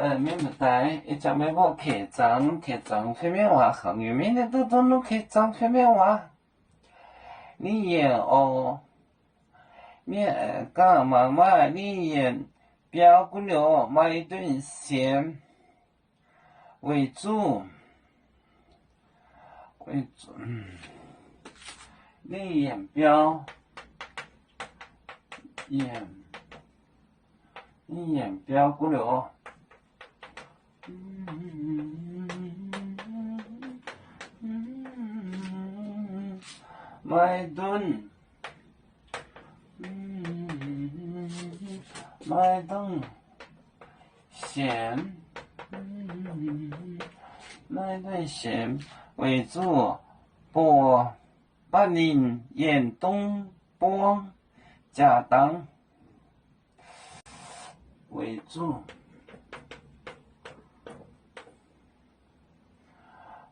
Mienh muoz-doic, ih zanc meih mbuo kec zangx, kec zangx fei mienv waac, kangx nyei mienh duqv duqv nuqv kec zangx fei mienv waac. Ninh yienc oc, mienh ganh mangc maah, ninh yienc biaux gu'nyuoz maaih dunh sienx, weic zuqc, weic zuqc ninh yienc biaux, yienc, ninh yienc biaux gu'nyuoz maaih dunh, maaih dunh sienx, maaih dunh sienx, weic zuqc buoz baav ninh yienc dongh buangv jaax dangx, weic zuqc,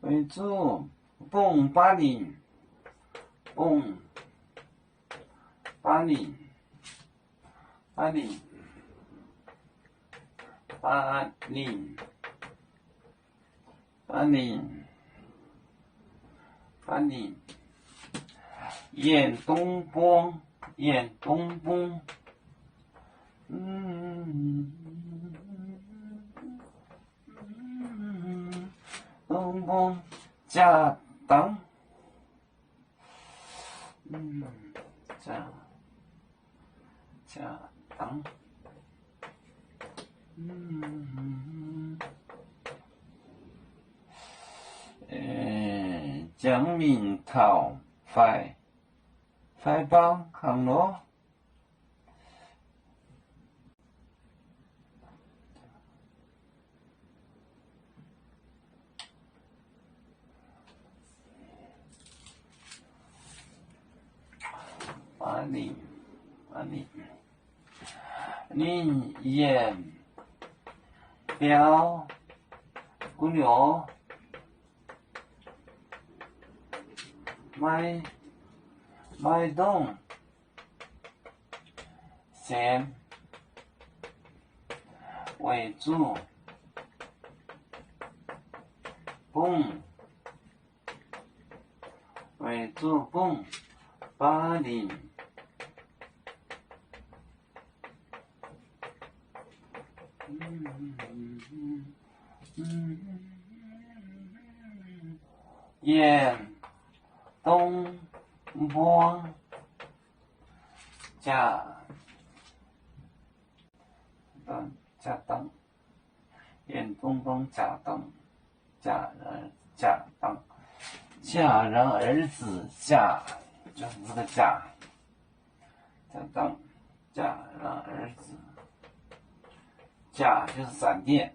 weic zuqc bungx baav ninh, bungx baav ninh, baav ninh, baav ninh, baav ninh, baav ninh yienc dongh buangv, yienc dongh buangv, dongh buangv jaax dangx, jaax dangx. Jangx mingh taux fai, fai bang kangx nor. Baav ninh, baav ninh, ninh yienc biaux gu'nyuoz maaih, maaih dongh sienx, weic zuqc bungx, weic zuqc bungx baav ninh. Yienc dongh mbuo jaax, jaax dangx, yienc dongh mbuo jaax dangx, jaax, jaax dangx, 嫁人儿子, 嫁, 嫁, 嫁人儿子, 嫁就是闪电。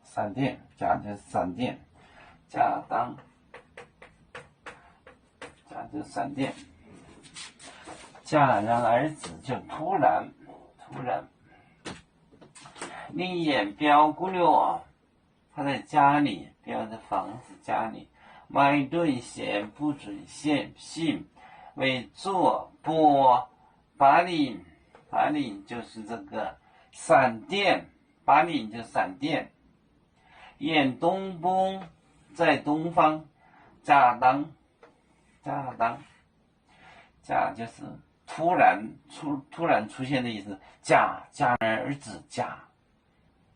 闪电，甲就是闪电，甲当，甲就是闪电。嫁人儿子就突然，突然。Ninh yienc biaux gu'nyuoz, 他在家里, biaux 在房子家里, maaih dunh sienx 不准信, 信, weic zuoqc buoz baav ninh, baav ninh 就是这个闪电, baav ninh 就是闪电。 Yienc dongv mbong, 在东方, 甲当, 甲当, 甲就是突然出，突然出现的意思。甲，甲儿子甲，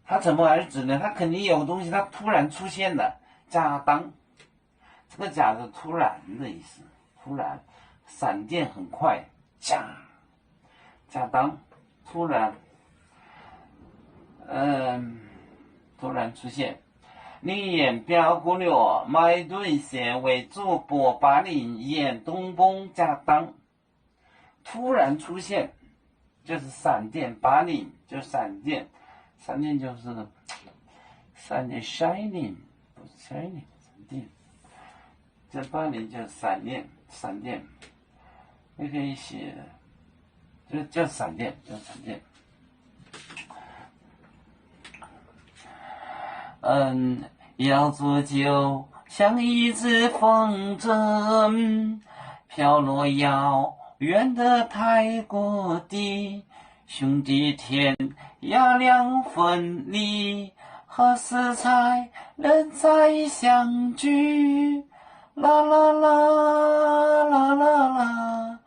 他怎么儿子呢？他肯定有个东西，他突然出现的。甲当，这个甲是突然的意思，突然，闪电很快，甲。 甲当，突然，嗯，突然出现。Ninh yienc biaux gu'nyuoz maaih dunh sienx weic zuoqc buoz baav ninh yienc dongv mbong 甲当。突然出现，就是闪电，baav ninh 就是闪电，闪电就是闪电 shining，不是 shining，闪电。 这八年叫闪电，闪电，也可以写，就叫闪电，叫闪电。嗯，要做就像一阵风筝，飘落遥远的太古地，兄弟天涯两分离，合适才能再相聚。啦啦啦，啦啦啦，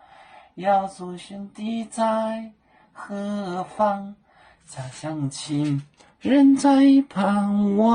要做兄弟在何方？家乡亲人在盼望。